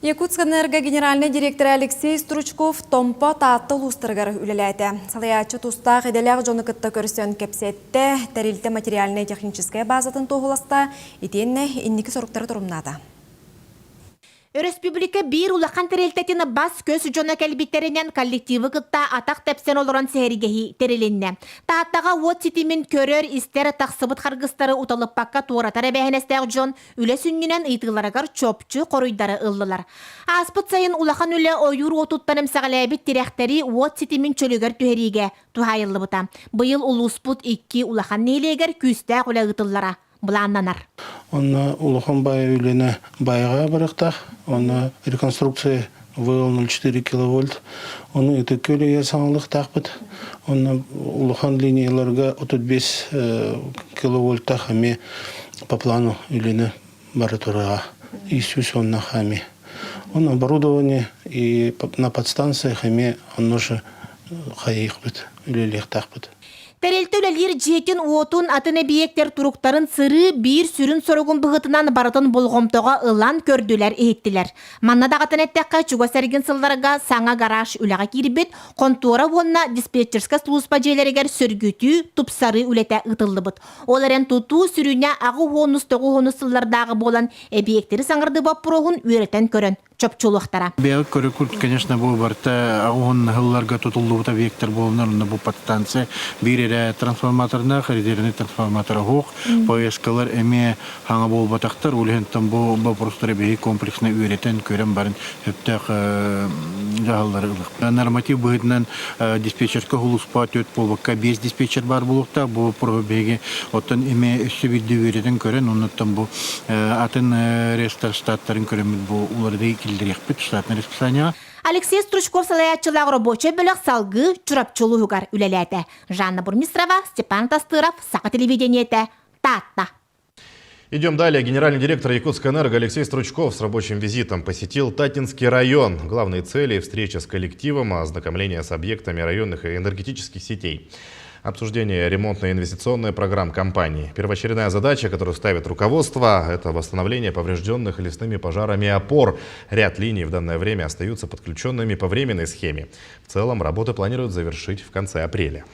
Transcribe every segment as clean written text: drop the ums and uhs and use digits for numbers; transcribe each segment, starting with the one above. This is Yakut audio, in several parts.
Якутскэнерго генеральнай директора Алексей Стручков Томпо, Таатта улуустарыгар үлэлээтэ. Салайааччы тустаах идэлээх дьону кытта көрсөн кэпсэттэ, тэрилтэ материальнай-техническэй базатын туоһуласта, итиэннэ инники соруктары торумнаата. Өрөспүүбүлүкэ биир улахан тэрилтэтин бас-көс дьоно кэлбиттэринэн коллективы кытта атах тэпсэн олорон сэһэргэһии тэрилиннэ. Тааттаҕа уот ситимин көрөр-истэр тахсыбыт харгыстары уталыппакка туоратар эбээһинэстээх дьон үлэ сүнньүнэн ыйытыыларыгар чопчу хоруйдары ыллылар. Ааспыт сайын улахан үлэ ойуур уотуттан эмсэҕэлээбит тирэхтэри уот ситимин чөлүгэр түһэриигэ туһаайыллыбыта. Быйыл улууспут икки улахан нэһилиэгэр күүстээх үлэ ыытыллара былааннанар. Онно улахан баай үлэни байаҕа барыахтаах. Онно реконструкция ВЛ-04 киловольт. Ону ытык көлүйэ саҥалыктаахпыт. Онно улахан линияларга 35 киловольтаах эмиэ по плану үлэни бара турара. Иисус онно эмиэ. Он оборудование и на подстанциях эмиэ онно же хайыахпыт, үлэлиэхтаахпыт. Тэрилтэ үлэлиир дьиэтин-уотун, атын эбийиэктэр туруктарын сырыы биир сүрүн соругун быһыытынан барытын болҕомтоҕо ылан көрдүлэр-иһиттилэр. Манна даҕатан эттэххэ, чугас эргин сылларга саҥа гараж үлэҕэ киирбит, хонтуора уонна диспетчерскэй сулууспа дьиэлэригэр сөргүтүү, тупсарыы үлэтэ ыытыллыбыт. Ол эрэн тутуу сүрүнэ 89 сыллардааҕы буолан, эбийиэктэри саҥардыы боппуруоһун үөрэтэн көрөн чопчулуохтара. Бэйэҕит көрүккүт, конечно, бу барыта аҕыс сылларга тутуллубут объектар буоланнар, онно бу подстанция биир эрэ трансформаторнаах, резервный трансформатора суох, ПСК-лар эмиэ хаҥа буолбатахтар, ол иһинтэн бу вопростары биһиги комплексно үөрэтэн, көрөн баран сөптөөх дьаһаллары ылыахпыт. Норматив быһыытынан диспетчерскэй сулууспа төрт буолбакка биэс диспетчер баар буолуохтаах. Бу вопроһу биһиги оттон эмиэ өссө биирдэ үөрэтэн көрөн, оннуттан бу атын рестор штаттарын көрөммүт бу уларытыы киллэриэхпит штатнай расписанияҕа. Алексей Стручков салайааччылаах рабочай бөлөх салгыы Чурапчы улууһугар үлэлээтэ. Жанна Бурмистрова, Степан Тастыров, Саха телевидениетэ, Таатта. Идем далее. Генеральный директор Якутскэнерго Алексей Стручков с рабочим визитом посетил Татинский район. Главные цели – встреча с коллективом, ознакомление с объектами районных и энергетических сетей. Обсуждение ремонтной инвестиционной программ компании. Первоочередная задача, которую ставит руководство, это восстановление поврежденных лесными пожарами опор. Ряд линий в данное время остаются подключенными по временной схеме. В целом работы планируют завершить в конце апреля.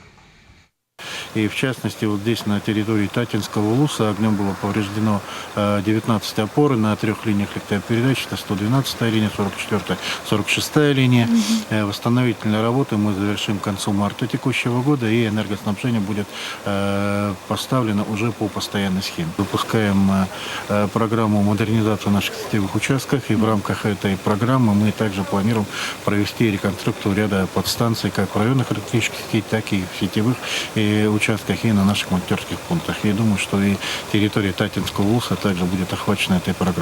И в частности, вот здесь на территории Татинского улуса огнем было повреждено 19 опор на трех линиях электропередач. Это 112 линия, 44 46 линия. Восстановительные работы мы завершим к концу марта текущего года, и энергоснабжение будет поставлено уже по постоянной схеме. Выпускаем программу модернизации наших сетевых участков, и в рамках этой программы мы также планируем провести реконструкцию ряда подстанций как в районных электрических сетей, так и в сетевых участках и на наших монтерских пунктах. Я думаю, что и территория Татинского улуса также будет охвачена этой программой.